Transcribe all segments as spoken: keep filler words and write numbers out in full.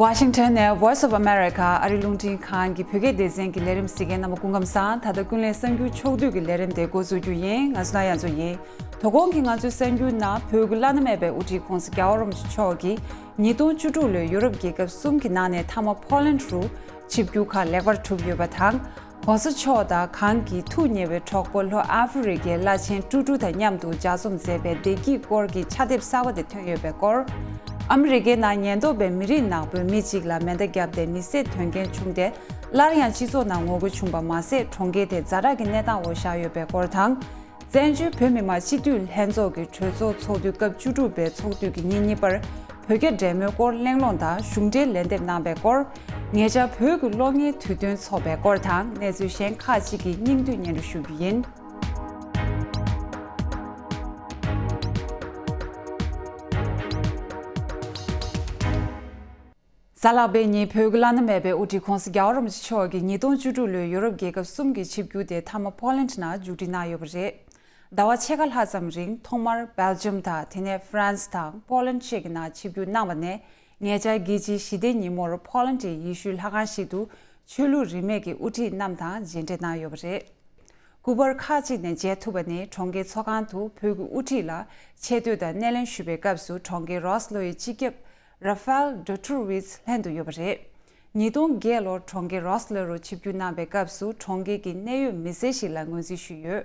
Washington ནས་Voice of America ཨ་རི་རླུང་འཕྲིན་ཁང་གི་བོད་སྐད་སྡེ་ཚན་གྱི་ལས་རིམ་གཟིགས་མཁན་རྣམ་པ་སྐུ་ཁམས་བཟང་། ད་ལྟ་ཀུན་གླེང་གསར་འགྱུར་ཕྱོགས་བསྡུས་ཀྱི་ལས་རིམ་དེ་འགོ་འཛུགས་རྒྱུ་ཡིན། ང་སུ་ན་ཡ་མཚོ་ཡིན། དོ་དགོང་གི་ང་ཚོའི་གསར་འགྱུར་ནང་བོད་ཀྱི་བླ་ན་མེད་པའི་དབུ་ཁྲིད་༸གོང་ས་༸རྒྱལ་བ་རིན་པོ་ཆེ་མཆོག་གིས་ཉིས་སྟོང་བཅུ་དྲུག་ལོའི་ཡུ་རོབ་རྒྱལ་ཁབ་གསུམ་གྱི་ནང་ནས་མཐའ་མ་ཕོ་ལན་ཌི་རུ་ཆིབས་བསྒྱུར་ཁག་ལེགས་པར་གྲུབ་ཡོད་པ་དང་། ༸གོང་ས་མཆོག་དང་གང་གི་ཐུགས་མཉེས་པའི་གྲོགས་པོ་ལྷོ་ཨ་ཧྥེ་རི་ཀའི་བླ་ཆེན་ཀྲུ་ཀྲུ་དང་མཉམ་དུ་ལྗགས་རྩོམ་མཛད་པའི་བདེ་སྐྱིད་སྐོར་གྱི་ཕྱག་དེབ་གསར་པ་དེ་ཐོན་ཡོད་པའི་སྐོར། ཨ་མི་རི་ཀའི་ནང་ཉེན་རྟོག་པས་མི་རིགས་ནག་པོའི་མི་གཅིག་ལ་མེ་མདའ་བརྒྱབ་སྟེ་མི་བསད་དོན་རྐྱེན་བྱུང་སྟེ། སླར་ཡང་སྤྱི་ཚོགས་ནང་ངོ་རྒོལ་བྱུང་པ་མ་ཟད། གྲོང་ཁྱེར་དེ་ཛ་དྲག་གི་གནས་སྟངས་འོག་བཞག་ཡོད་པའི་སྐོར་དང་། བཙན་བྱོལ་བོད་མི་མང་སྤྱི་འཐུས་ལྷན་ཚོགས་ཀྱི་གྲོས་ཚོགས་ཚོགས་དུས་སྐབས་བཅུ་དྲུག་པའི་ཚོགས་དུས་ཀྱི་ཉིན་གཉིས་པར་བོད་རྒྱ་འབྲེལ་མོལ་སྐོར་གླེང་སློང་དང་གཞུང་འབྲེལ་ལན་འདེབས་གནང་པའི་སྐོར། ཉེ་ཆར་བོད་ཀྱི་གློག་བརྙན་དུས་སྟོན་འཚོགས་པའི་སྐོར་དང་གནས་ཚུལ་གཞན་ཁག་ཅིག་གི་སྙིང་བསྡུས་སྙན་སྒྲོན་ཞུ་རྒྱུ་ཡིན། གཟའ་ལྷག་པའི་ཉིན་བོད་ཀྱི་བླ་ན་མེད་པའི་དབུ་ཁྲིད་༸གོང་ས་༸རྒྱལ་བ་རིན་པོ་ཆེ་མཆོག་གིས་ཉིས་སྟོང་བཅུ་དྲུག་ལོའི་ཡུ་རོབ་རྒྱལ་ཁབ་གསུམ་གྱི་ཆིབས་བསྒྱུར་དེ་མཐའ་མ་ཕོ་ལན་ཌི་ནང་མཇུག་སྒྲིལ་གནང་ཡོད་པ་རེད། ཟླ་བ་ཕྱེད་ཀ་ལྷག་ཙམ་རིང་ཐོག་མར་སྦེལ་ཇམ་དང་དེ་ནས་ཧྥ་རན་སི་དང་ཕོ་ལན་ཌི་བཅས་ཀྱི་ནང་ཆིབས་བསྒྱུར་གནང་བ་ནས། ཉེ་ཆར་རྒྱལ་སྤྱིའི་ཞི་བདེའི་ཉིན་མོར་ཕོ་ལན་ཌིའི་ཡེ་ཤུའི་ལྷ་ཁང་ཞིག་ཏུ་ཆོས་ལུགས་རིས་མེད་ཀྱི་དབུ་ཁྲིད་རྣམས་དང་མཇལ་འཕྲད་གནང་ཡོད་པ་རེད། སྐུ་པར་ཁག་ཅིག་ནས་མཇལ་ཐུབ་པ་ནི་གྲོང་ཁྱེར་ཚོགས་ཁང་དུ་བོད་ཀྱི་དབུ་ཁྲིད་ལ་ཆེ་བསྟོད་དང་སྣེ་ལེན་ཞུས་པའི་སྐབས་སུ་གྲོང་ཁྱེར་རོ་སི་ལོ་ཡི་སྤྱི་ཁྱབ་ར་ཧྥལ་ཌོ་ཏྲུ་ཝིས་ལྷན་དུ་ཡོད་པ་རེད། ཉིས་སྟོང་བརྒྱད་ལོར་གྲོང་ཁྱེར་རོ་སི་ལོ་རུ་ཆིབས་བསྒྱུར་གནང་པའི་སྐབས་སུ་གྲོང་ཁྱེར་གྱི་གནད་ཡོད་མི་སེར་ཞིག་ལ་ངོས་འཛིན་ཞུས་ཡོད།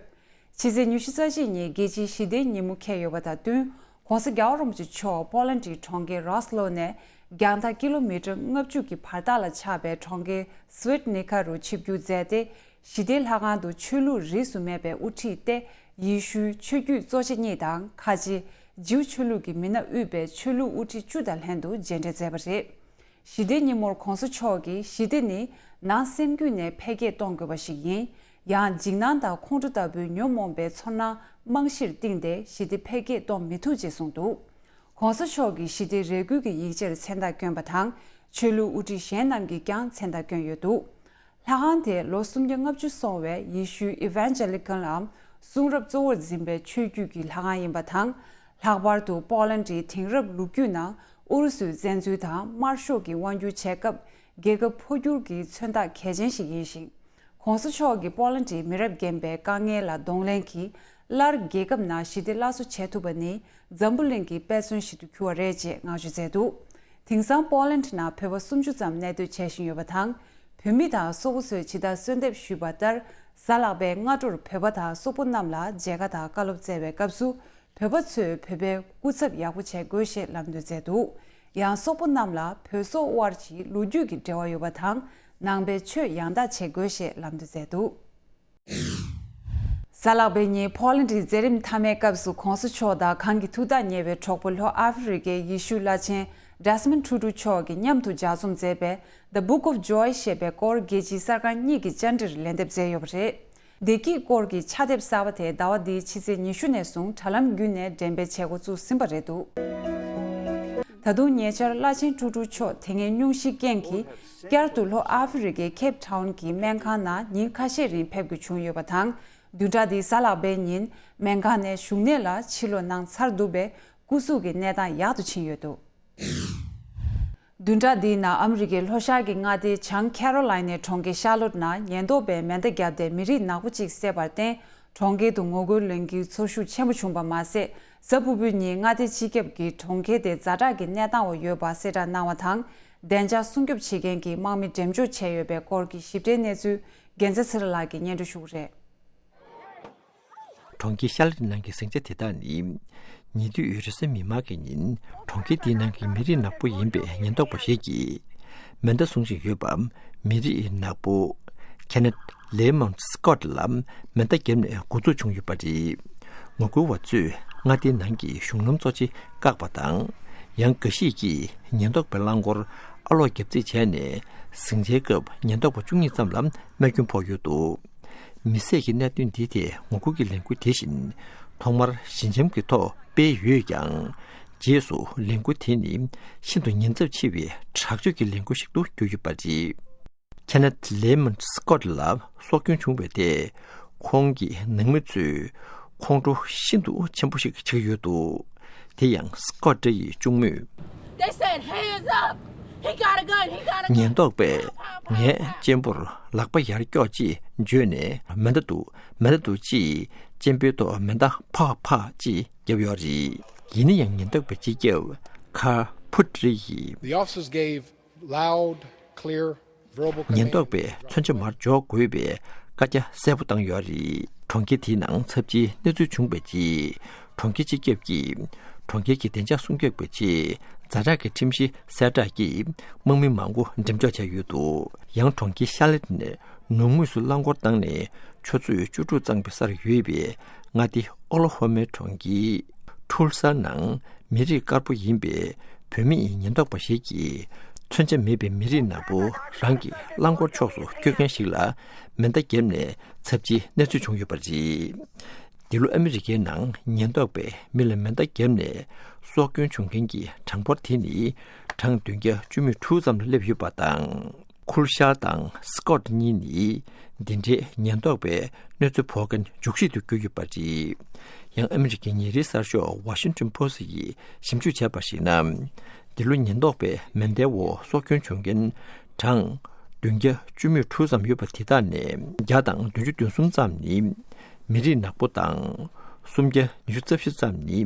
ཕྱི་ཚེས་ཉི་ཤུ་རྩ་གཅིག་ཉིན་རྒྱལ་སྤྱིའི་ཞི་བདེའི་ཉིན་མོ་འཁེལ་ཡོད་པ་དང་བསྟུན། ༸གོང་ས་རྒྱལ་བ་རིན་པོ་ཆེ་མཆོག་པོ་ལན་ཌིའི་གྲོང་ཁྱེར་རོ་སི་ལོ་ནས་རྒྱང་ཐག་ཀི་ལོ་མི་ཊར་ལྔ་བཅུ་གི་བར་ཐག་ལ་ཆགས་པའི་གྲོང་ཁྱེར་སུ་ཝེད་ནི་ཁ་རུ་ཆིབས་བསྒྱུར་མཛད་དེ། ཞི་བདེའི་ལྷ་ཁང་དུ་ཆོས་ལུགས་རིས་སུ་མེད་པའི་དབུ་ཁྲིད་ཏེ། ཡེ་ཤུའི་ཆོས་བརྒྱུད་གཙོ་ཆེ་གཉིས་དང་ཁ་ཆེ་ཇིའུ་ཆོས་ལུགས་ཀྱི་མི་སྣ་དབུས་པའི་ཆོས་ལུགས་དབུ་ཁྲིད་བཅུ་དང་ལྷན་དུ་མཇལ་འཕྲད་མཛད་པ་རེད། ཞི་བདེའི་ཉིན་མོར་༸གོང་ས་མཆོག་གིས་ཞི་བདེ་ནི་ནང་སེམས་རྒྱུད་ནས་འཕེལ་རྒྱས་གཏོང་དགོས་པ་ཞིག་ཡིན། ཡང་འཇིགས་སྣང་དང་ཁོང་ཁྲོ་ལྟ་བུའི་ཉོན་མོངས་པའི་ཚོར་སྣང་རྨང་གཞིར་བཏིང་སྟེ་ཞི་བདེ་འཕེལ་རྒྱས་གཏོང་མི་ཐུབ་ཅེས་གསུངས་འདུག ༸གོང་ས་མཆོག་གིས་ཞི་བདེ་རེ་སྐུལ་གྱི་ཡིག་ཆར་མཚན་རྟགས་བསྐྱོན་པ་དང་ཆོས་ལུགས་དབུ་ཁྲིད་གཞན་རྣམས་ཀྱིས་ཀྱང་མཚན་རྟགས་བསྐྱོན་ཡོད་འདུག་ལྷ་ཁང་དེ་ལོ་སུམ་བརྒྱ་ལྔ་བཅུ་སོང་བའི་ཡེ་ཤུའི་ཨི་ཝན་ཇེ་ལི་ཀལ་ལམ་གསུང་རབ་གཙོ་བོར་འཛིན་པའི་ཆོས་བརྒྱུད་ཀྱི་ལྷ་ཁང་ཡིན་པ་དང་། ལྷག་པར་དུ་པོ་ལན་ཌིའི་དེང་རབས་ལོ་རྒྱུས་ནང་ཨུ་རུ་སུའི་བཙན་འཛུལ་དང་དམར་ཤོག་གི་དབང་སྒྱུར་བྱེད་སྐབས་རྒྱལ་ཁབ་འཕོ་འགྱུར་གྱི་མཚོན་རྟགས་གལ་ཆེན་ཞིག་ཡིན་ཞིང་། ༸གོང་ས་མཆོག་གིས་པོ་ལན་ཌིའི་མི་རབས་རྒན་པའི་དཀའ་ངལ་ལ་གདོང་ལེན་གྱིས་སླར་རྒྱལ་ཁབ་ནང་ཞི་བདེ་སླར་གསོ་བྱེད་ཐུབ་པ་ནི་འཛམ་བུ་གླིང་གི་དཔེ་མཚོན་ཞིག་ཏུ་གྱུར་བ་རེད་ཅེས་བསྔགས་བརྗོད་མཛད་འདུག་དེང་སང་པོ་ལན་ཌི་ནང་བོད་པ་སུམ་ཅུ་ཙམ་གནས་སྡོད་བྱེད་བཞིན་ཡོད་པ་དང་། བོད་མི་དང་སོག་པོ་ཚོས་ཇི་ལྟར་གསོལ་འདེབས་ཞུས་པ་ལྟར། གཟའ་ལྷག་པའི་སྔ་དྲོར་བོད་པ་དང་སོག་པོ་རྣམས་ལ་མཇལ་ཁ་དང་བཀའ་སློབ་སྩལ་བའི་སྐབས་སུ། བོད་པ་ཚོས་བོད་པའི་སྐུ་ཚབ་ཡག་པོ་བྱེད་དགོས་ཞེས་ལམ་སྟོན་མཛད་འདུག་ཡང་སོག་པོ་རྣམས་ལ་བོད་སོག་དབར་གྱི་ལོ་རྒྱུས་ཀྱི་འབྲེལ་བ་ཡོད་པ་དང་། ནང་པའི་ཆོས་ཡང་དག་བྱེད་དགོས་ཞེས་ལམ་སྟོན་མཛད་འདུག་གཟའ་ལྷག་པའི་ཉིན་ཕོ་ལན་ཌིའི་མཛད་རིམ་མཐའ་མའི་སྐབས་སུ་༸གོང་ས་མཆོག་དང་གང་གི་ཐུགས་ཐག་ཉེ་བའི་གྲོགས་པོ་ལྷོ་ཨ་ཧྥེ་རི་ཀའི་ཡེ་ཤུའི་བླ་ཆེན་ཌེ་སི་མོན་ཊུ་ཊུ་མཆོག་གིས་མཉམ་དུ་ལྗགས་རྩོམ་མཛད་པའི་The Book of Joy ཞེས་པའི་སྐོར་རྒྱལ་སྤྱིའི་གསར་ཁང་གཉིས་ཀྱི་བཅར་འདྲིར་ལན་འདེབས་མཛད་ཡོད་པ་རེད། བདེ་སྐྱིད་སྐོར་གྱི་ཕྱག་དེབ་གསར་པ་དེ་ཟླ་བ་འདིའི་ཕྱི་ཚེས་ཉི་ཤུ་ནས་བཟུང་དྲ་ལམ་བརྒྱུད་ནས་འགྲེམས་སྤེལ་བྱེད་འགོ་བཙུགས་ཟིན་པ་རེད་འདུག་ད་དུང་ཉེ་ཆར་བླ་ཆེན་ཀྲུ་ཀྲུ་མཆོག་དེ་སྔའི་སྙུང་གཞིའི་རྐྱེན་གྱིས་བསྐྱར་དུ་ལྷོ་ཨ་ཧྥེ་རི་ཀའི་ཁེབ་ཊའུན་གྱི་སྨན་ཁང་ནང་ཉིན་ཁ་ཤས་རིང་ཕེབས་དགོས་བྱུང་ཡོད་པ་དང་། བདུན་ཕྲག་འདིའི་གཟའ་ལྷག་པའི་ཉིན་སྨན་ཁང་ནས་བཞུགས་གནས་ལ་ཕྱིར་ལོག་གནང་ཚར་འདུག་པས་སྐུ་གཟུགས་ཀྱི་གནས་སྟངས་ཡག་ཏུ་ཕྱིན་ཡོད་འདུག་བདུན་ཕྲག་འདིའི་ནང་ཨ་མི་རི་ཀའི་ལྷོ་ཤར་གྱི་མངའ་སྡེ་བྱང་ཁེ་རོ་ལའི་ནའི་གྲོང་ཁྱེར་ཤར་ལོཊ་ནང་ཉེན་རྟོག་པས་མེ་མདའ་བརྒྱབ་སྟེ་མི་རིགས་ནག་པོ་གཅིག་བསད་པར་བརྟེན། གྲོང་ཁྱེར་དུ་ངོ་རྒོལ་ལངས་རྒྱུའི་ཚོར་ཤུགས་ཆེན་པོ་བྱུང་བ་མ་ཟད། གཟའ་ཕུར་བུའི་ཉིན་མངའ་སྡེ་སྤྱི་ཁྱབ་ཀྱིས་གྲོང་ཁྱེར་དེ་ཛ་དྲག་གི་གནས་སྟངས་འོག་ཡོད་པ་གསལ་བསྒྲགས་གནང་བ་དང་། བདེ་འཇགས་སྲུང་སྐྱོབ་བྱེད་མཁན་གྱི་དམག་མི་འགྲེམས་འཇོག་བྱས་ཡོད་པའི་སྐོར་གྱི་ཞིབ་ཕྲའི་གནས་ཚུལ་རྒྱལ་མཚན་ཚེ་རིང་ལགས་ཀྱིས་སྙན་སྒྲོན་ཞུ་གི་རེད། གྲོང་ཁྱེར་ཤར་ལྷོའི་ནང་གི་ཟིང་ཆ་དེ་དག་ནི། ཉེ་དུས་རེས་གཟའ་མིག་དམར་གྱི་ཉིན་གྲོང་ཁྱེར་དེའི་ནང་གི་མི་རིགས་ནག་པོ་ཡིན་པའི་ཉེན་རྟོག་པ་ཞིག་གིས་མེ་མདའ་བཟུང་བཞིན་ཡོད་པ། མི་རིགས་ནག་པོ་ཁེ་ནེད་ལེ་མོན་སི་ཀོད་ལ་མེ་མདའ་བརྒྱབ་ནས་འགོ་འཛུགས་བྱུང་ཡོད་པ་རེད། ངོ་རྒོལ་བ་ཚོས་མངའ་སྡེའི་ནང་གི་གཞུང་ལམ་གཙོ་ཆེ་བཀག་པ་དང་། ཡང་འགའ་ཞིག་གིས་ཉེན་རྟོག་པའི་རླངས་འཁོར་ཨ་སློག་བརྒྱབ་རྩིས་བྱས་ནས་ཟིང་ཆའི་སྐབས་ཉེན་རྟོག་པ་བཅུ་གཉིས་ཙམ་ལ་རྨས་སྐྱོན་ཕོག་ཡོད་འདུག་མི་བསད་ཀྱི་གནད་དོན་འདི་ཐད་ངོ་རྒོལ་གྱི་ལས་འགུལ་དེ་བཞིན་ཐོག་མར་ཞི་འཇམ་གྱི་ཐོག་སྤེལ་ཡོད་ཀྱང་། རྗེས་སུ་ལས་འགུལ་དེ་ནི་ཤིན་ཏུ་ཉེན་ཚབས་ཆེ་བའི་དྲག་སྤྱོད་ཀྱི་ལས་འགུལ་ཞིག་ཏུ་གྱུར་ཡོད་པ་རེད། ཁེ་ནེད་ལེ་མོན་སི་ཀོད་ལ་སྲོག་སྐྱོན་བྱུང་བའི་ཐད་ཁོང་གི་ནང་མི་ཚོས་ཁོང་ཁྲོ་ཤིན་ཏུ་ཆེན་པོ་ཞིག་བྱེད་ཀྱི་ཡོད་འདུག་དེ་ཡང་སི་ཀོད་འདྲ་ཡི་གཅུང་མོས། They said, "Hands up! ཉེན་རྟོག་པས་ངའི་གཅེན་པོར་ལག་པ་ཡར་ཀྱོག་ཅེས་བརྗོད་ནས། མེ་མདའ་འདུག་མེ་མདའ་འདུག་ཅེས་གཅེན་པོའི་ཐོག་མེ་མདའ་ཕག་ཕག་ཅེས་བརྒྱབ་ཡོད་རེད། ཡིན་ན་ཡང་ཉེན་རྟོག་པའི་སྤྱི་ཁྱབ་ཁར་ཕུད་རི་ཡིས། The officers gave loud, clear verbal command. ཉེན་རྟོག་པས་མཚོན་ཆ་མར་འཇོག་དགོས་པའི་བཀའ་རྒྱ་གསལ་པོ་བཏང་ཡོད་རེད། གྲོང་ཁྱེར་དེའི་ནང་ཚབས་ཆེའི་གནས་ཚུལ་བྱུང་བའི་རྗེས། གྲོང་ཁྱེར་སྤྱི་ཁྱབ་ཀྱིས་གྲོང་ཁྱེར་གྱི་བདེ་འཇགས་སྲུང་སྐྱོབ་ཀྱི་ཆེད། ཛ་དྲག་གི་ཁྲིམས་གཞི་གསལ་བསྒྲགས་ཀྱིས་དམག་མི་མང་པོ་འགྲེམས་འཇོག་བྱས་ཡོད་འདུག་ཡང་གྲོང་ཁྱེར་ཤར་ལེ་ནས་ནུབ་ངོས་སུ་རླངས་འཁོར་བཏང་ནས་ཆུ་ཚོད་བཅུ་དྲུག་གཙང་པའི་སར་ཡོད་པའི་མངའ་སྡེ་ཨོ་ལ་ཧོ་མའི་གྲོང་ཁྱེར་ཁྲུལ་སར་ནང་མི་རིགས་དཀར་པོ་ཡིན་པའི་བུད་མེད་ཉེན་རྟོག་པ་ཞིག་གིས། མཚོན་ཆ་མེད་པའི་མི་རིགས་ནག་པོ་རང་གི་རླངས་འཁོར་ཕྱོགས་སུ་སྐྱོད་མཁན་ཞིག་ལ་མེ་མདའ་བརྒྱབ་ནས་ཚབས་ཆེའི་གནས་ཚུལ་བྱུང་ཡོད་པ་རེད། འདི་ལོ་ཨ་མི་རི་ཀའི་ནང་ཉེན་རྟོག་པས་མི་ལ་མེ་མདའ་བརྒྱབ་ནས་སྲོག་སྐྱོན་བྱུང་མཁན་གྱི་གྲངས་འབོར་དེ་ནི་གྲངས་བདུན་བརྒྱ་བཅུ་མེད་དྲུག་ཙམ་ལ་སླེབས་ཡོད་པ་དང་། ཁུལ་ཤར་དང་སི་ཀོཊ་གཉིས་ནི་འདི་འདྲའི་ཉེན་རྟོག་པའི་གནོད་འཚེ་ཕོག་མཁན་འཇུག་གཞི་དུ་གྱུར་ཡོད་པ་རེད། ཡང་ཨ་མི་རི་ཀའི་ཉིན་རེའི་གསར་ཤོག་ཝ་ཤིང་ཊོན་པོ་སི་ཊི་ཡིས་ཞིབ་འཇུག་བྱས་པར་གཞིགས་ན། འདི་ལོ་ཉེན་རྟོག་པའི་མེ་མདའི་འོག་སྲོག་སྐྱོན་བྱུང་མཁན་གྲངས་བདུན་བརྒྱ་བཅུ་མེད་དྲུག་ཙམ་ཡོད་པ་དེ་དག་ནས་བརྒྱ་དང་བདུན་ཅུ་དོན་གསུམ་ཙམ་ནི་མི་རིགས་ནག་པོ་དང་། སུམ་བརྒྱ་ཉི་ཤུ་རྩ་བཞི་ཙམ་ནི་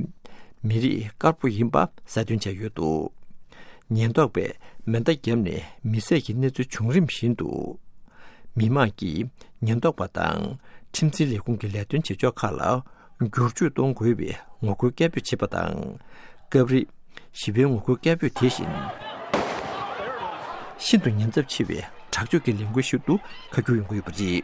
མི་རིགས་དཀར་པོ་ཡིན་པ་གསལ་སྟོན་བྱས་ཡོད་འདུག་ཉེན་རྟོག་པས་མེ་མདའ་བརྒྱབ་ནས་མི་བསད་ཀྱི་གནས་ཚུལ་བྱུང་རིམ་བཞིན་དུ། མི་དམངས་ཀྱིས་ཉེན་རྟོག་པ་དང་ཁྲིམས་འཛིན་ལས་ཁུངས་ཀྱི་ལས་དོན་བྱེད་ཕྱོགས་ཁག་ལ་བསྒྱུར་བཅོས་གཏོང་དགོས་པའི་ངོ་རྒོལ་སྐད་འབོད་བྱེད་པ་དང་། སྐབས་རེ་ཞི་བའི་ངོ་རྒོལ་སྐད་འབོད་དེ་བཞིན་ཤིན་ཏུ་ཉེན་ཚབས་ཆེ་བའི་དྲག་སྤྱོད་ཀྱི་ལས་འགུལ་ཞིག་ཏུ་ཁ་བསྒྱུར་ཡོང་གི་ཡོད་པ་རེད།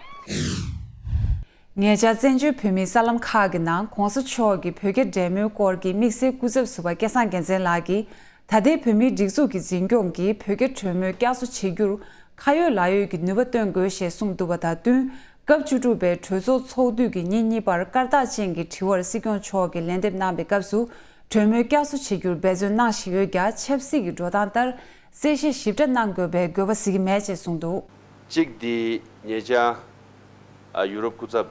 ཉེ་ཆར་བཙན་བྱོལ་བོད་མིའི་གསར་ལམ་ཁག་གི་ནང་གོང་ས་མཆོག་གི་བོད་རྒྱ་འབྲེལ་མོལ་སྐོར་གྱི་དམིགས་བསལ་སྐུ་ཚབ་ཟུར་པ་སྐལ་བཟང་རྒྱལ་མཚན་ལགས་ཀྱིས། ད་ལྟའི་བོད་མིའི་སྒྲིག་འཛུགས་ཀྱི་འཛིན་སྐྱོང་གིས་བོད་རྒྱ་གྲོས་མོལ་བསྐྱར་གསོ་བྱེད་རྒྱུར་ཁ་ཡོད་ལག་ཡོད་ཀྱི་ནུས་པ་བཏོན་དགོས་ཞེས་གསུངས་འདུག་པ་དང་བསྟུན། སྐབས་བཅུ་དྲུག་པའི་གྲོས་ཚོགས་ཚོགས་དུས་ཀྱི་ཉིན་གཉིས་པར་སྐར་རྟགས་ཅན་གྱི་དྲི་བར་སྲིད་སྐྱོང་མཆོག་གིས་ལན་འདེབས་གནང་བའི་སྐབས་སུ། གྲོས་མོལ་བསྐྱར་གསོ་བྱེད་རྒྱུར་འབད་བརྩོན་གནང་བཞིན་ཡོད་ཀྱང་། ཆབ་སྲིད་ཀྱི་འགྲོ་སྟངས་ལྟར་གསལ་བཤད་ཞིབ་ཕྲ་གནང་དགོས་པའི་དགོས་པ་གཟིགས་ཀྱི་མེད་ཅེས་གསུངས་འདུག་གཅིག་འདི་ཉེ་ཆར་ཨ་ཡུ་རོབ་སྐུ་ཚབ་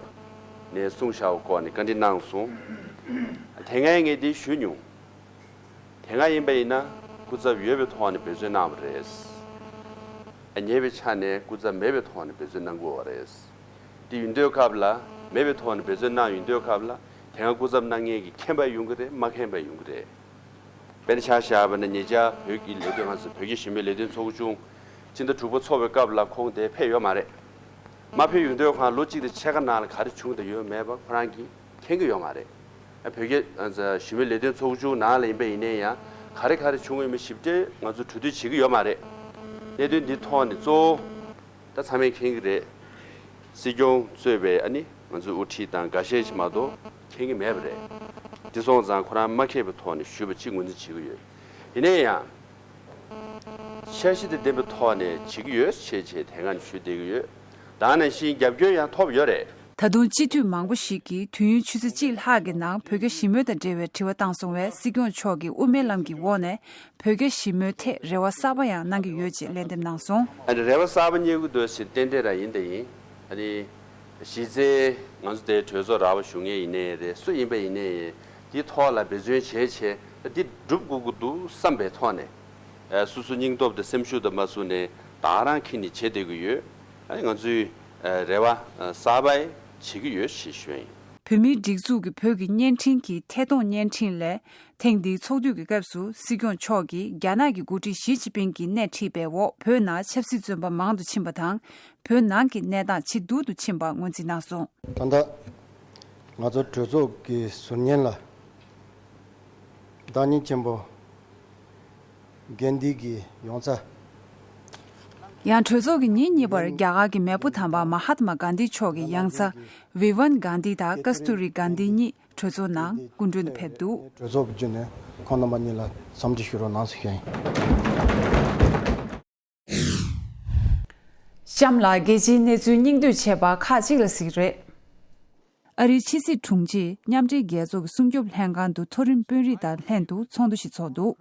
ནས་གསུངས་བཞག་པའི་སྐོར་ནས་བཀའ་འདྲི་གནང་སོང་། དེ་སྔ་ངས་འདི་ཞུས་མྱོང་། དེ་སྔ་ཡིན་པ་ཡིན་ན་སྐུ་ཚབ་ཡོད་པའི་ཐོག་ནས་འབད་བརྩོན་གནང་བ་རེད། ཉེ་བའི་ཆ་ནས་སྐུ་ཚབ་མེད་པའི་ཐོག་ནས་འབད་བརྩོན་གནང་དགོས་པ་རེད། འདི་ཡིན་དུས་སྐབས་ལ་མེད་པའི་ཐོག་ནས་འབད་བརྩོན་གནང་ཡིན་དུས་སྐབས་ལ་དེ་སྔ་སྐུ་ཚབ་གནང་མཁན་གྱི་མཁྱེན་པ་ཡོང་གི་རེད། མ་མཁྱེན་པ་ཡོང་གི་རེད། དཔེར་ན་ཆ་བཞག་པ་ན་ཉེ་ཆར་བོད་ཀྱི་ལས་དོན་ང་ཚོ་བོད་ཀྱི་ཞི་མོལ་ལས་དོན་ཚོགས་ཆུང་སྤྱི་ཟླ་དྲུག་པ་ཚོགས་པའི་སྐབས་ལ་ཁོང་དེ་ཕེབས་ཡོད་མ་རེད། མ་ཕེབས་ཡོང་དུས་ཁོང་ལོ་གཅིག་དང་ཕྱེད་ཀ་ནང་ལ་ག་རེ་བྱུང་དང་ཡོད་མེད་པ་ཁོ་རང་གིས་མཁྱེན་གྱི་ཡོད་མ་རེད། བོད་ཀྱི་ཞི་མོལ་ལས་དོན་ཚོགས་ཆུང་ནང་ལ་ཡིན་པ་ཡིན་ནའི་ཡང་ག་རེ་ག་རེ་བྱུང་ཡོད་མེད་ཞིབ་ཕྲ་ང་ཚོ་གྲོས་བསྡུར་བྱེད་ཀྱི་ཡོད་མ་རེད། གནད་དོན་འདི་ཐོག་ནས་གཙོ་བོ། ད་ཚང་མས་མཁྱེན་གྱི་རེད། སྲིད་སྐྱོང་གཙོས་པའི་ཨ་ནི་ང་ཚོའི་དབུ་ཁྲིད་དང་འགའ་ཤས་ཤིག་མ་གཏོགས་མཁྱེན་གྱི་མེད་པ་རེད། དེ་སོང་ཙང་ཁོ་རང་མ་མཁས་པའི་ཐོག་ནས་ཞུས་པ་གཅིག་ངོས་འཛིན་བྱེད་ཀྱི་ཡོད། ཡིན་ན་ཡང་། འཆར་གཞི་དེ་ལྡན་པའི་ཐོག་ནས་བྱེད་ཀྱི་ཡོད་ཅེས་ཅེས་དེ་སྔ་ནས་ཞུས་བསྡད་ཀྱི་ཡོད། ད་ནང་བཞིན་རྒྱབ་སྐྱོར་ཡང་ཐོབ་ཡོད་རེད། ད་དུང་སྤྱི་འཐུས་མང་པོ་ཞིག་གིས་དུས་ཡུན་ཆུ་ཚོད་གཅིག་ལྷག་གི་ནང་བོད་རྒྱ་ཞི་མོལ་དང་འབྲེལ་བའི་དྲི་བ་བཏང་སོང་བས། སྲིད་སྐྱོང་མཆོག་གིས་དབུ་མའི་ལམ་གྱི་འོག་ནས་བོད་རྒྱ་ཞི་མོལ་ཐད་རེ་བ་གསར་པ་ཡང་གནང་གི་ཡོད་ཅེས་ལན་འདེབས་གནང་སོང་། ཨ་ནི་རེ་བ་གསར་པ་རྙེད་ཀྱི་འདུག་ཟེར་ཏན་ཏན་རང་ཡིན་དེ་ཡིན། ཨ་ནི་གཞི་རྩའི་ང་ཚོ་དེ་གྲོས་ཚོགས་ར་བ་ཞུ་མཁན་ཡིན་ནའི་རེད། སུ་ཡིན་པ་ཡིན་ནའི་ཡིན། དེའི་ཐོག་ལ་འབད་བརྩོན་བྱས་བྱས་འདི་སྒྲུབ་དགོས་ཀྱི་འདུག་བསམ་པའི་ཐོག་ནས་སོ་སོ་སྙིང་སྟོབས་དང་སེམས་ཤུགས་དང་མ་བཟུང་ནས་ད་རང་ཁྱེར་ནས་བྱེད་བསྡད་ཀྱི་ཡོད། ཨ་ནི་ང་ཚོའི་རེ་བ་གསར་པ་བྱེད་ཀྱི་ཡོད་ཞེས་ཞུ་ཡིན། བོད་མིའི་སྒྲིག་འཛུགས་ཀྱི་བོད་ཀྱི་བརྙན་འཕྲིན་གྱི་ཐད་གཏོང་བརྙན་འཕྲིན་ལས། ཐེངས་འདིའི་ཚོགས་དུས་ཀྱི་སྐབས་སུ་སྲིད་སྐྱོང་མཆོག་གིས་རྒྱ་ནག་གི་འགོ་ཁྲིད་ཞི་ཅིན་ཕིང་གིས་སྣེ་ཁྲིད་པའི་འོག་བོད་ནང་ཆབ་སྲིད་བཙོན་པ་མང་དུ་ཕྱིན་པ་དང་། བོད་ནང་གི་གནས་སྟངས་ཇེ་སྡུག་ཏུ་ཕྱིན་པ་ངོས་འཛིན་གནང་སོང་། ད་ལྟ་ང་ཚོ་གྲོས་ཚོགས་ཀྱི་ཟུར་ཉན་ལ་བདག་ཉིད་ཆེན་པོ་གྷན་དྷི་གི་ཡོང་ཚ། ཡང་གྲོས་ཚོགས་ཀྱི་ཉིན་གཉིས་པར་རྒྱ་གར་གྱི་མེས་པོ་དམ་པ་མ་ཧཱཏ་མ་གྷན་དྷི་མཆོག་གི་ཡང་ཚ་བི་ཝན་གྷན་དྷི་དང་ཀ་སྟུ་རི་གྷན་དྷི་གཉིས་གྲོས་ཚོགས་ནང་སྐུ་མགྲོན་དུ་ཕེབས་འདུག་གྲོས་ཚོགས་ཀྱི་བརྒྱུད་ནས་ཁོང་རྣམ་པ་གཉིས་ལ་འཚམས་འདྲི་ཞུ་རོགས་གནང་ཟེར་ཞུ་ཡ་ཡིན། གཤམ་ལ་རྒྱལ་སྤྱིའི་གནས་ཚུལ་སྙིང་བསྡུས་བྱས་པ་ཁག་ཅིག་ལ་གཟིགས་རེད། ཨ་རིའི་ཕྱི་སྲིད་དྲུང་ཆེས་མཉམ་འབྲེལ་རྒྱལ་ཚོགས་ཀྱི་སྲུང་སྐྱོབ་ལྷན་ཁང་དུ་མཐོ་རིམ་དཔོན་རིགས་དང་ལྷན་དུ་ཚོགས་འདུ་ཞིག་ཚོགས་འདུག་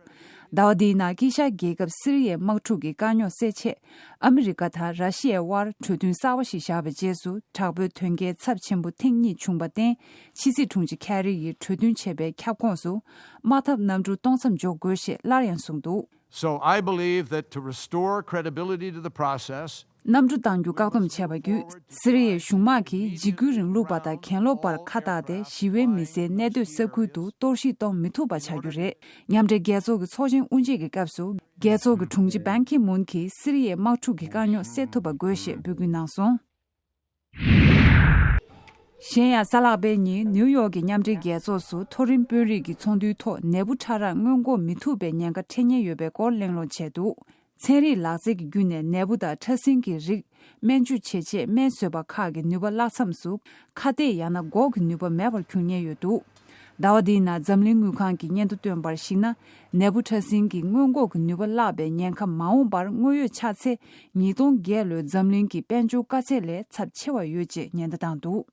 ཟླ་བ་འདིའི་ནང་དཀྱིལ་ཤར་རྒྱལ་ཁབ་སི་རི་ཡའི་དམག་འཁྲུག་གི་དཀའ་རྙོག་སེལ་ཆེད། ཨ་མི་རི་ཀ་དང་ར་ཤི་ཡའི་དབར་གྲོས་མཐུན་གསར་བ་ཞིག་བཞག་པའི་རྗེས་སུ། དྲག་པོའི་དོན་རྐྱེན་ཚབས་ཆེན་པོ་ཐེངས་གཉིས་བྱུང་བར་བརྟེན། ཕྱི་སྲིད་དྲུང་ཆེ་ཁེ་རི་ཡིས་གྲོས་མཐུན་བྱེད་པའི་ཁྱབ་ཁོངས་སུ། དམག་འཐབ་གནམ་གྲུ་གཏོང་མཚམས་འཇོག་དགོས་ཞེས་སླར་ཡང་གསུངས་འདུག So I believe that to restore credibility to the process, གནམ་གྲུ་གཏང་རྒྱུ་བཀག་སྡོམ་བྱས་པ་བརྒྱུད། སི་རི་ཡའི་གཞུང་དམག་གིས་འཇིགས་སྐུལ་རིང་ལུགས་པ་དང་གྱེན་ལོག་པར་ཁ་བཏགས་ཏེ། ཞི་བའི་མི་སེར་གནས་སྡོད་ས་ཁུལ་དུ་གཏོར་བཤིག་གཏོང་མི་ཐུབ་པ་བྱ་རྒྱུ་རེད། མཉམ་འབྲེལ་རྒྱལ་ཚོགས་ཀྱི་ཚོགས་ཆེན་དབུ་འབྱེད་ཀྱི་སྐབས་སུ། རྒྱལ་ཚོགས་ཀྱི་དྲུང་ཆེ་བན་ཁི་མུན་གྱིས་སི་རི་ཡའི་དམག་འཁྲུག་གི་དཀའ་རྙོག་སེལ་ཐུབ་པ་དགོས་ཞེས་འབོད་སྐུལ་གནང་སོང་། གཞན་ཡང་། གཟའ་ལྷག་པའི་ཉིན་ནིའུ་ཡོག་གི་མཉམ་འབྲེལ་རྒྱལ་ཚོགས་སུ་མཐོ་རིམ་དཔོན་རིགས་ཀྱི་ཚོགས་འདུའི་ཐོག་ནད་འབུ་ཕྲ་རགས་སྔོན་འགོག་མི་ཐུབ་པའི་ཉེན་ཁ་འཕྲད་ཉེན་ཡོད་པའི་སྐོར་གླེང་སློང་བྱས་འདུག་ཚན་རིག་ལག་རྩལ་གྱི་བརྒྱུད་ནས་ནད་འབུ་དང་ཕྲ་སྲིན་གྱི་རིགས་སྨན་བཅོས་བྱེད་ཆེད་སྨན་བཟོས་པ་ཁག་གི་ནུས་པ་བརླག་མཚམས་སུ། ཁ་གཏད་ཡང་ན་འགོག་གི་ནུས་པ་མེད་པར་གྱུར་ཉེན་ཡོད་འདུག་ཟླ་བ་འདིའི་ནང་འཛམ་གླིང་དངུལ་ཁང་གིས་སྙན་ཐོ་བཏོན་པར་གཞིགས་ན། ནད་འབུ་ཕྲ་སྲིན་གྱི་སྔོན་འགོག་གི་ནུས་པ་བརླག་པའི་ཉེན་ཁ་མ་འོངས་པར་དངོས་ཡོད་ཆགས་ཚེ། ཉིས་སྟོང་བརྒྱད་ལོའི་འཛམ་གླིང་གི་དཔལ་འབྱོར་དཀའ་ཚེགས་ལས་ཚབས་ཆེ་བ་ཡོད་ཅེས་ཉེན་བརྡ་བཏང་འདུག་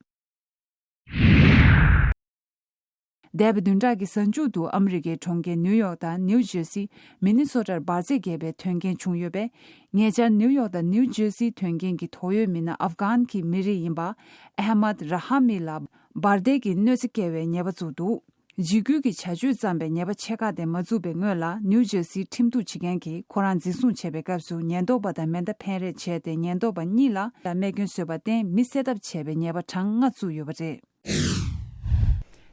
འདས་པའི་བདུན་ཕྲག་གི་གཟའ་མཇུག་ཏུ་ཨ་མི་རི་ཀའི་གྲོང་ཁྱེར་ནིའུ་ཡོག་དང་ནིའུ་ཇར་སི། མི་ནི་སོ་ཊར་འབར་རྫས་བརྒྱབ་པའི་དོན་རྐྱེན་བྱུང་ཡོད་པས། ཉེ་ཆར་ནིའུ་ཡོག་དང་ནིའུ་ཇར་སིའི་དོན་རྐྱེན་གྱི་དོགས་ཡོད་མི་སྣ་ཨབ་གྷན་གྱི་མི་རིགས་ཡིན་པ་ཨ་ཧ་མད་ར་ཧ་མི་ལ་འབར་མདེལ་གྱི་གནོད་འཚེ་བཀལ་བའི་ཉེས་པ་བཙུགས་འདུག་འཇིགས་སྐུལ་གྱི་བྱ་སྤྱོད་བརྩམས་པའི་ཉེས་པ་ཆེ་ཁག་དེ་མ་བཙུགས་པའི་སྔོན་ལ། ནིའུ་ཇར་སིའི་ཁྲིམས་གཏུག་བྱེད་མཁན་གྱིས་ཁོ་རང་འཛིན་བཟུང་བྱས་པའི་སྐབས་སུ། ཉེན་རྟོག་པ་དང་མེ་མདའ་འཕེན་རེས་བྱས་ཏེ། ཉེན་རྟོག་པ་གཉིས་ལ་རྨས་སྐྱོན་བཟོས་པར་བརྟེན། མི་བསད་ཐབས་བྱས་པའི་ཉེས་པ་གྲངས་ལྔ་བཙུགས་ཡོད་པ་རེད།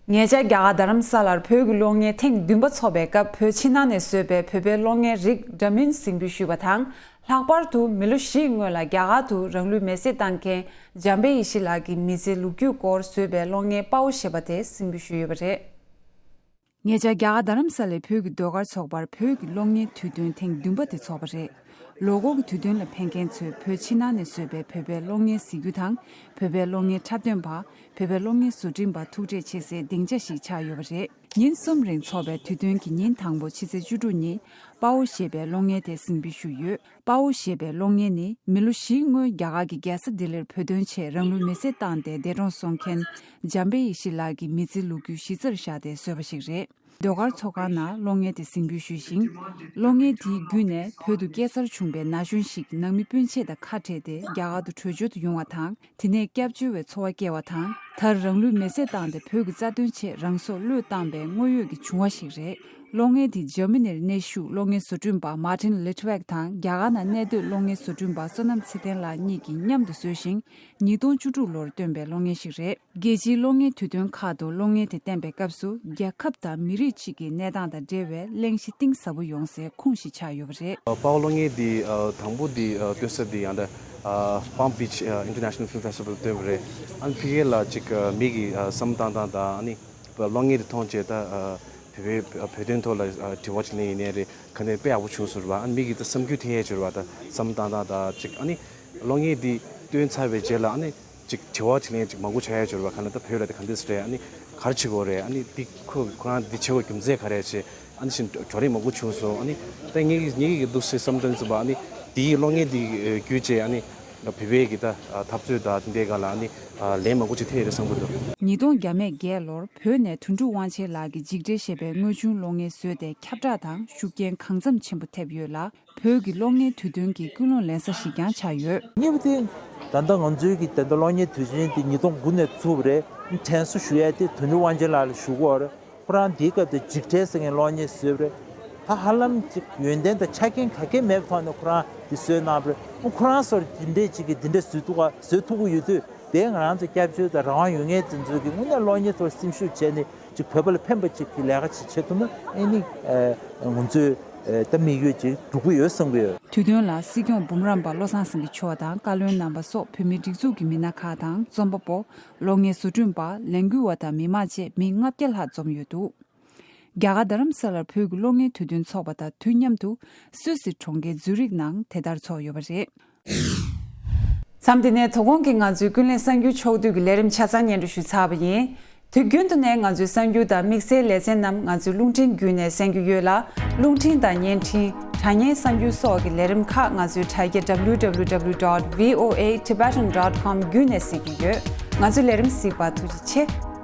ཉེ་ཆར་རྒྱ་གར་རྡ་རམ་ས་ལར་བོད་ཀྱི་གློག་བརྙན་ཐེངས་བདུན་པ་ཚོགས་པའི་སྐབས། བོད་ཕྱི་ནང་ནས་བཟོས་པའི་བོད་པའི་གློག་བརྙན་རིགས་འདྲ་མིན་གཟིགས་འབུལ་ཞུས་པ་དང་། ལྷག་པར་དུ་མི་ལོ་བཞིའི་སྔོན་ལ་རྒྱ་གར་དུ་རང་ལུས་མེར་སྲེག་བཏང་མཁན་འཇམ་དཔལ་ཡེ་ཤེས་ལགས་ཀྱི་མི་ཚེའི་ལོ་རྒྱུས་སྐོར་བཟོས་པའི་གློག་བརྙན་དཔའ་བོ་ཞེས་པ་དེ་གཟིགས་འབུལ་ཞུས་ཡོད་པ་རེད། ཉེ་ཆར་རྒྱ་གར་རྡ་རམ་ས་ལའི་བོད་ཀྱི་ཟློས་གར་ཚོགས་པར་བོད་ཀྱི་གློག་བརྙན་དུས་སྟོན་ཐེངས་བདུན་པ་དེ་ཚོགས་པ་རེད། ལོ་འཁོར་གྱི་དུས་སྟོན་ལ་ཕེབས་མཁན་ཚོས་བོད་ཕྱི་ནང་ནས་བཟོས་པའི་བོད་པའི་གློག་བརྙན་གཟིགས་རྒྱུ་དང་། བོད་པའི་གློག་བརྙན་འཁྲབ་སྟོན་པ། བོད་པའི་གློག་བརྙན་བཟོ་སྐྲུན་པ་ཐུག་འཕྲད་བྱེད་སའི་སྡིངས་ཆ་ཞིག་ཆགས་ཡོད་པ་རེད། ཉིན་གསུམ་རིང་འཚོགས་པའི་དུས་སྟོན་གྱི་ཉིན་དང་པོ་ཕྱི་ཚེས་བཅུ་དྲུག་ཉིན། དཔའ་བོ་ཞེས་པའི་གློག་བརྙན་དེ་གཟིགས་འབུལ་ཞུས་ཡོད། དཔའ་བོ་ཞེས་པའི་གློག་བརྙན་ནི། མི་ལོ་བཞིའི་སྔོན་རྒྱ་གར་གྱི་རྒྱལ་ས་ལྡི་ལིར་བོད་དོན་ཆེད་རང་ལུས་མེར་སྲེག་བཏང་སྟེ་འདས་གྲོངས་སོང་མཁན་འཇམ་དཔལ་ཡེ་ཤེས་ལགས་ཀྱི་མི་ཚེའི་ལོ་རྒྱུས་གཞི་རྩར་བཞག་སྟེ་བཟོས་པ་ཞིག་རེད། ཟློས་གར་ཚོགས་ཁང་ནང་གློག་བརྙན་དེ་གཟིགས་འབུལ་ཞུས་ཤིང་། གློག་བརྙན་དེའི་བརྒྱུད་ནས་བོད་དུ་སྐྱེས་འཚར་བྱུང་བའི་ན་གཞོན་ཞིག་ནང་མི་སྤུན་མཆེད་དང་ཁ་བྲལ་ཏེ་རྒྱ་གར་དུ་བྲོས་བྱོལ་དུ་ཡོང་བ་དང་། དེ་ནས་སྐྱབས་བཅོལ་བའི་འཚོ་བ་སྐྱེལ་བ་དང་། མཐར་རང་ལུས་མེར་སྲེག་བཏང་སྟེ་བོད་ཀྱི་རྩ་དོན་ཆེད་རང་སྲོག་བློས་བཏང་པའི་དངོས་ཡོད་ཀྱི་བྱུང་བ་ཞིག་རེད། གློག་བརྙན་འདི་འཇར་མ་ནིར་གནས་བཞུགས་གློག་བརྙན་བཟོ་སྐྲུན་པ་མཱ་ཏིན་ལི་ཐི་ཝེག་དང་། རྒྱ་གར་ནང་གནས་སྡོད་གློག་བརྙན་བཟོ་སྐྲུན་པ་བསོད་ནམས་ཚེ་བརྟན་ལགས་གཉིས་ཀྱིས་མཉམ་དུ་བཟོས་ཤིང་། ཉིས་སྟོང་བཅུ་དྲུག་ལོར་བཏོན་པའི་གློག་བརྙན་ཞིག་རེད། རྒྱལ་སྤྱིའི་གློག་བརྙན་དུས་སྟོན་ཁག་ཏུ་གློག་བརྙན་དེ་བསྟན་པའི་སྐབས་སུ། རྒྱལ་ཁབ་དང་མི་རིགས་གཅིག་གི་གནས་སྟངས་དང་འབྲེལ་བའི་གླེང་གཞི་གཏིང་ཟབ་པོ་ཡོང་སའི་ཁུངས་ཤིག་ཆགས་ཡོད་པ་རེད། དཔའ་བོ་གློག་བརྙན་འདི་ཨ་དང་པོ་འདི་ཨ་སྟོན་ས་འདི་ཡང་ད་ཨ་Palm Beach ཨ་International Film Festival སྟོན་པ་རེད། ཨ་ནི་ཕ་གི་ལ་ཅིག་ཨ་མི་གི་ཨ་བསམ་བློ་བཏང་སྟངས་དང་། ཨ་ནི་གློག་བརྙན་འདི་མཐོང་རྗེས་ད་ཨ་བོད་པའི་ཨ་བོད་དོན་ཐོག་ལ་ཨ་དྲི་བ་དྲིས་ལན་ཡིན་ནའི་རེད། ག་ནས་དཔེ་ཡག་པོ་བྱུང་ཟེར་བ། ཨ་ནི་མི་གི་ད་བསམ་རྒྱུ་འཐེན་ཡས་བྱོས་བ། ད་བསམ་བློ་བཏང་སྟངས་དང་ཅིག་ཨ་ནི་གློག་བརྙན་འདི་སྟོན་ཚར་བའི་རྗེས་ལ་ཨ་ནི་ཅིག་དྲི་བ་དྲིས་ལན་ཅིག་མང་པོ་བྱ་ཡ་འབྱོར་བ། ག་ན་ད་བོད་ལ་ད་ག་འདྲས་རེད། ཨ་ནི་ག་རེ་བྱེད་དགོས་རེད། ཨ་ནི་འདི་ཁོ་ཁོ་རང་འདི་བྱེད་དགོས་རྒྱུ་མཚན་ག་རེ་བྱེད། ཨ་ནི་ཞིག་གྲོས་རིགས་མང་པོ་བྱུང་སོང་། ཨ་ནི་ད་ངེད་ཀྱི་ངེད་ཀྱི་འདུག་སེ་བསམ་དོན་བཙུགས་པ། ཨ་ནི་དེའི་གློག་བརྙན་འདི་བརྒྱུད་བྱས་ཨ་ནི་བོད་པའི་གི་ད་འཐབ་རྩོད་ད་འདི་འདྲའི་སྒང་ལ་ཨ་ནི་ལན་མང་པོ་ཅིག་ཐེབས་ཡོད་རེད་བསམ་གྱི་འདུག་ཉིས་སྟོང་བརྒྱ་མེད་བརྒྱད་ལོར་བོད་ནས་དོན་གྲུབ་དབང་ཆེན་ལགས་ཀྱི་འཇིགས་བྲལ་ཞེས་པའི་དངོས་བྱུང་གློག་བརྙན་བཟོས་ཏེ་ཁྱབ་བསྒྲགས་དང་ཤུགས་རྐྱེན་གང་འཚམ་ཆེན་པོ་ཐེབས་ཡོད་ལ། བོད་ཀྱི་གློག་བརྙན་དུས་སྟོན་གྱི་ཀུན་སློང་ལེན་ས་ཞིག་ཀྱང་ཆགས་ཡོད། གཉིས་པ་དེ། ད་ལྟ་ང་ཚོའི་གི་ད་ལྟ་གློག་བརྙན་དུས་ཆེན་དེ་ཉིས་སྟོང་དགུ་ནས་ཚུགས་པ་རེད། དྲན་གསོ་ཞུ་ཡ་དེ་དོན་གྲུབ་དབང་ཆེན་ལགས་ལ་ཞུ་དགོས་རེད། ཁོ་རང་དེའི་སྐབས་དེ་འཇིགས་བྲལ་ཟེར་མཁན་གློག་བརྙན་བཟོས་པ་རེད། ད་ཧ་ལམ་ཅིག་ཡོན་ཏན་དང་ཆ་རྐྱེན་ག་གེ་མེད་པའི་ཐོག་ནས་ཁོ་རང་དེ་བཟོས་གནང་བ་རེད། ཨོ་ཁོ་རང་ཚོར་དེ་འདྲས་ཅིག་གི་དེ་འདྲས་བཟོས་ཐུབ་ག་བཟོས་ཐུབ་ཀྱི་ཡོད་དུས། དེ་ང་རང་ཚོ་སྐྱབས་བཅོལ་དང་རང་དབང་ཡོད་མཁན་དེ་ཚོས་ཀྱི་དངོས་གནས་གློག་བརྙན་ཐོག་སེམས་ཤུགས་བྱས་ནས་ཅིག་བོད་པ་ལ་ཕན་པ་ཅིག་གི་ལས་ཀ་ཅིག་བྱེད་ཐུབ་ན་ཨེ་ནི་ཨ་ང་ཚོའི་ཨ་ད་དམིགས་ཡུལ་ཅིག་འགྲུབ་ཀྱི་ཡོད་བསམ་གྱི་ཡོད། དུས་སྟོན་ལ་སྲིད་སྐྱོང་འབུམ་རམས་པ་བློ་བཟང་སེང་གེ་མཆོག་དང་བཀའ་བློན་རྣམ་པ་སོགས་བོད་མིའི་སྒྲིག་འཛུགས་ཀྱི་མི་སྣ་ཁག་དང་རྩོམ་པ་པོ། གློག་བརྙན་བཟོ་སྐྲུན་པ། ལས་འགུལ་བ་དང་མི་མང་བཅས་མི་ལྔ་བརྒྱ་ལྷག་འཛོམས་ཡོད་འདུག་རྒྱ་གར་རྡ་རམ་ས་ལར་བོད་ཀྱི་གློག་བརྙན་དུས་སྟོན་ཚོགས་པ་དང་དུས་མཉམ་དུ་སུད་སི་གྲོང་ཁྱེར་ཛུ་རིག་ནང་དེ་ལྟར་ཚོགས་ཡོད་པ་རེད། མཚམས་འདི་ནས་དོ་དགོང་གི་ང་ཚོའི་ཀུན་གླེང་གསར་འགྱུར་ཕྱོགས་བསྡུས་ཀྱི་ལས་རིམ་ཆ་ཚང་སྙན་སྒྲོན་ཞུས་ཚར་བ་ཡིན། དུས་རྒྱུན་དུ་ནས་ང་ཚོའི་གསར་འགྱུར་དང་དམིགས་བསལ་ལེ་ཚན་རྣམས་ང་ཚོའི་རླུང་འཕྲིན་བརྒྱུད་ནས་གསན་རྒྱུ་ཡོད་ལ། རླུང་འཕྲིན་དང་བརྙན་འཕྲིན། དྲ་བརྙན་གསར་འགྱུར་སོགས་ཀྱི་ལས་རིམ་ཁག་ང་ཚོའི་དྲ་རྒྱ་W W W dot V O A Tibetan dot com བརྒྱུད་ནས་གཟིགས་ཀྱི་ཡོད། ང་ཚོའི་ལས་རིམ་གཟིགས་པར་ཐུགས་རྗེ་ཆེ།